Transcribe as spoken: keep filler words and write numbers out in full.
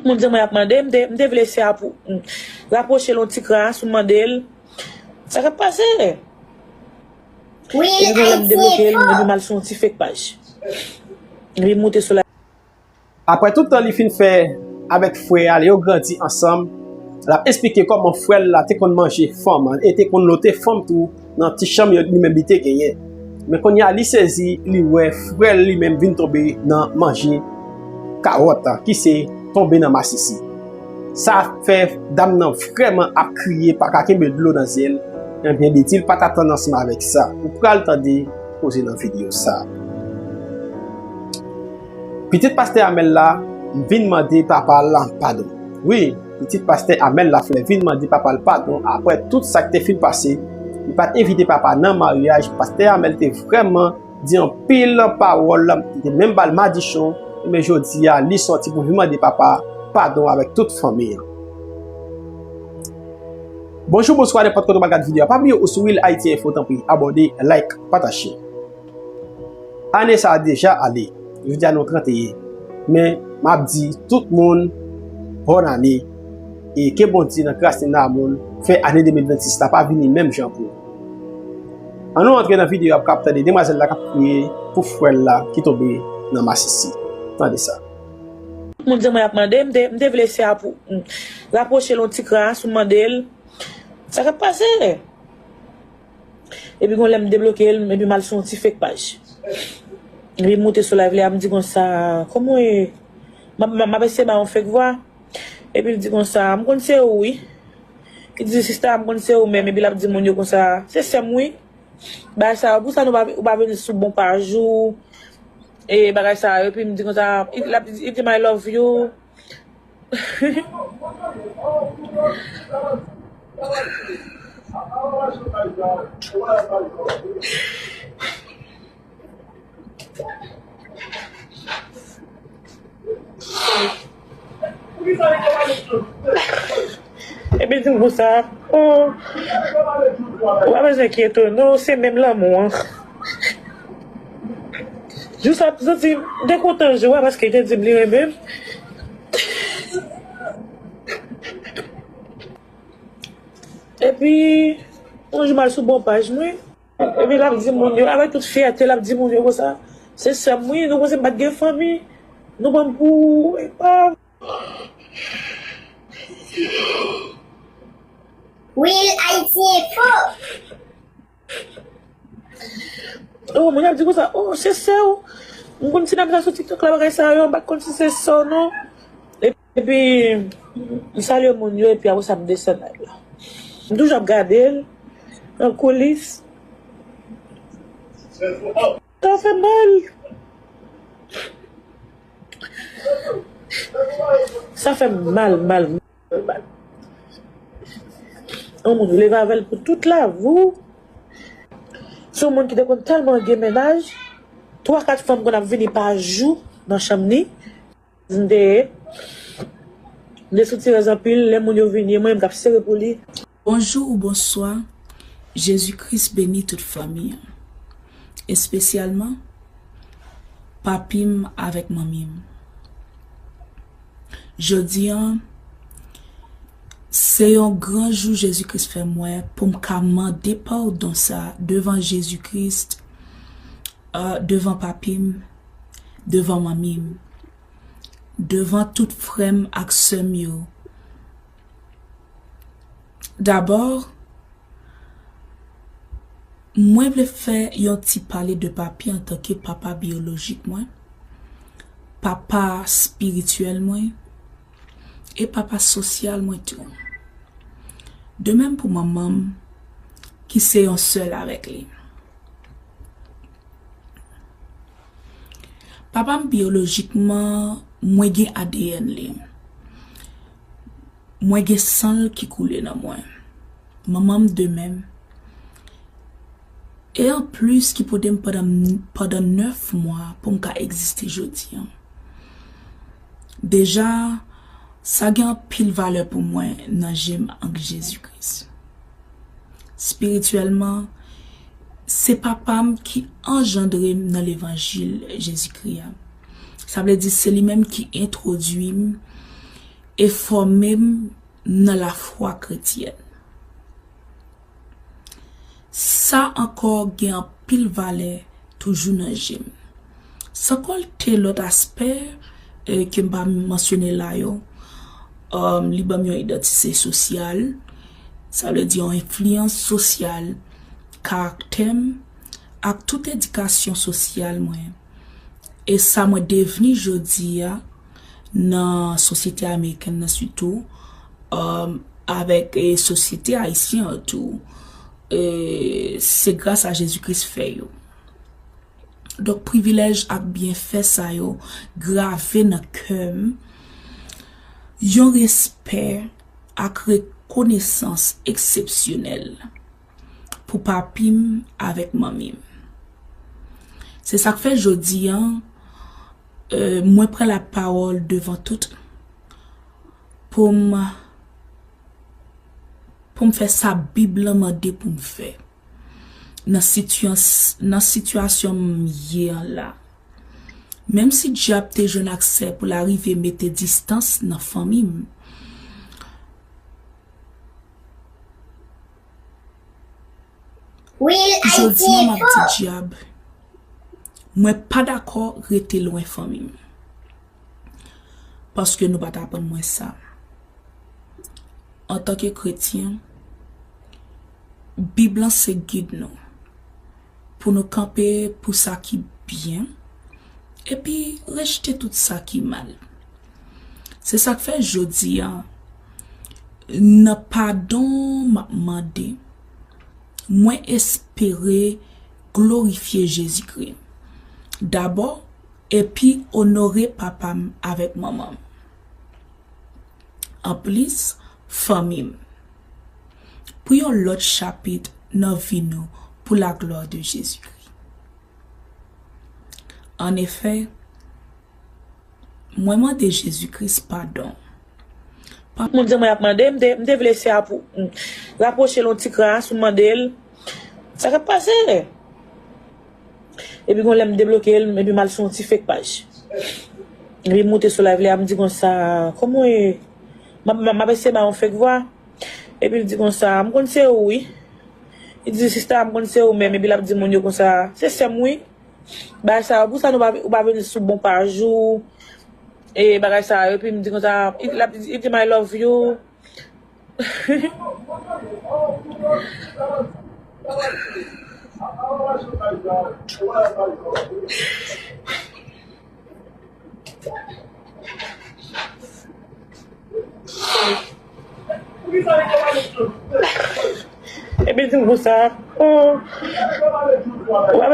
Moun di mwen ap mande, m te, m te vle se a pou m rapwoche l yon ti kras, m mande l sa k ap pase. Epi bon, lè m debloke l, epi m al sou yon ti fake paj. Epi m moute sou la. Apre tout tan li fin fè avèk frè a, lè yo grandi ansanm, l ap esplike kòman frè l la te konn manje fanm an e te konn lote fanm tou nan ti chanm yo li menm li te genyen. Men kounye a, li sezi, li wè frè l li menm vin tonbe nan manje kawòt ki se tonbe nan masisi. Sa fè dam nan vrèman ap kriye, pa ka kenbe dlo nan zye l. Ebyen, li di l pa t atann ansanm avèk sa. Ou pral tande koze nan videyo sa a. Pitit pastè Amèl la vin mande papa l padon. Wi, pitit pastè Amèl Laflè vin mande papa l padon apre tout sa k te fin pase. Li pa t envite papa nan maryaj. Pastè Amèl te vrèman di anpil pawòl, li te menm ba l madichon. Men jodi a, li sòti pou vin mande papa padon avèk tout fanmi an. Bonjou, bonswa, nenpòt kote w pral gad videyo a. Pa bliye ou sou Real Haiti Info, tanpri, abòne, like, pataje. Ane sa a deja ale. Jodi a nou tranteyen. Men, m ap di tout moun, bòn ane. E ke Bondye nan gras li nan amoun fè ane de mil vennsis la pa vini menm jan pou ou. Ann nou antre nan videyo a pou k ap tande demwazèl la k ap kriye pou frè l la ki tonbe nan masisi. Tande sa. Moun di mwen ap mande, m te, m te vle se a pou m rapwoche l yon ti kras, m mande l sa k ap pase. Epi gon lè m debloke l, epi m al sou yon ti fake paj. Epi m moute sou live li a, m di konsa, kòman w ye? M ap, m ap eseye ba yon fake vwa. Epi l di konsa, m konn se ou wi. Li di, sista, m konn se ou menm. Epi l ap di moun yo konsa, se sè m wi. Bagay sa yo, pou sa nou pa, ou pa vin sou bon paj ou. E bagay sa yo, epi m di konsa, li, l ap, li di m I love you. Epi di m konsa, oh, ou pa bezwen enkyete w non, se menm lanmou an. Jou sa, m santi m te kontan jou a paske li te di m li renmen m. Epi, yon jou m al sou bon paj mwen. Epi l ap di moun yo, avèk tout fyète, l ap di moun yo konsa, se sè m wi, nou panse m pa t gen fanmi, nou pran m pou, epa. Real Haiti Info. Oh, moun ap di konsa, oh, se sè w. M konn ti dam sa sou TikTok la, bagay sa yo, m pa t konn si se sè w non. Epi, m salye moun yo, epi apre sa, m desann live la. M toujou ap gade l, an koulis. Sa fè m mal. Sa fè m mal, mal, mal, mal. Yon moun leve avè l pou tout lavi w. Se yon moun ki te konn tèlman gen mennaj, twa, kat fanm konn ap vini pa jou nan chanm li. M te, m te soutirèz anpil, lè moun yo vini, e mwen menm k ap sere pou li. Bonjou ou bonswa. Jezi Kris beni tout fanmi an. Espesyalman, papi m avèk manmi m. Jodi an, se yon gran jou Jezi Kris fè m wè pou m ka mande padon sa devan Jezi Kris, euh, devan papi m, devan manmi m, devan tout frè m ak sè m yo. Dabò, mwen vle fè yon ti pale de papi antanke papa biyolojik mwen, papa espirityèl mwen, e papa sosyal mwen tou. De menm pou manman m, ki se yon sèl avèk li. Papa m biyolojikman, mwen gen A D N li. Mwen gen san l ki koule nan mwen. Manman m de menm. E anplis ki pote m pandan, pandan nèf mwa pou m ka egziste jodi an. Deja, sa gen anpil valè pou mwen nan je m ak Jezi Kris. Espirityèlman, se papa m ki anjandre m nan levanjil Jezikri a. Sa vle di se li menm ki entwodui m e fòme m nan lafwa kretyèn. Sa ankò gen anpil valè toujou nan je m. San konte lòt aspè, eh, ke m pa mansyone la yo, um, li ban m yon idantite sosyal, sa vle di yon enfliyans sosyal, karaktè m, ak tout edikasyon sosyal mwen. E sa mwen devni jodi a nan sosyete amerikèn nan sitou, um, avèk, eh, sosyete ayisyen an tou, eh, se gras a Jezi Kris fè yo. Donk, privilèj ak byenfè sa yo grave nan kè m yon respè ak rekonesans eksepsyonèl pou papi m avèk manmi m. Se sa k fè jodi a, eh, mwen pran lapawòl devan tout pou m, pou m fè sa Bib lan mande pou m fè nan sitiyas-, nan sitiyasyon m ye an la. Menm si dyab te jwenn aksè pou l arive mete distans nan fanmi m, Jodi a, m ap di dyab, mwen pa dakò rete lwen fanmi m. Paske nou pa t aprann mwen sa. Antanke kretyen, Bib lan se gid nou pou nou kanpe pou sa ki byen, epi rejte tout sa ki mal. Se sa k fè jodi a, nan padon m ap mande, mwen espere glorifye Jezikri dabò, epi onore papa m avèk manman m. Anplis, fanmi m. Pou yon lòt chapit nan vi nou, pou la glwa de Jezikri. Anefè, mwen mande Jezi Kris padon. Moun di mwen ap mande, m te, m te vle sè a pou, m, rapwoche l yon ti kras, m mande l, sa k ap pase? Epi gon lè m debloke l, epi m al sou yon ti fake paj. Epi m moute sou live li a, m di konsa, kòman w ye? M ap, m ap eseye ba yon fake vwa. Epi l di konsa, m konn se ou wi. Li di, sista, m konn se ou menm. Epi l ap di moun yo konsa, se sè m wi. Bagay sa yo, pou sa nou pa, ou pa vin sou bon paj ou, e bagay sa yo, epi m di konsa, li, l ap di, li di m I love you. Epi di m konsa, oh, w ap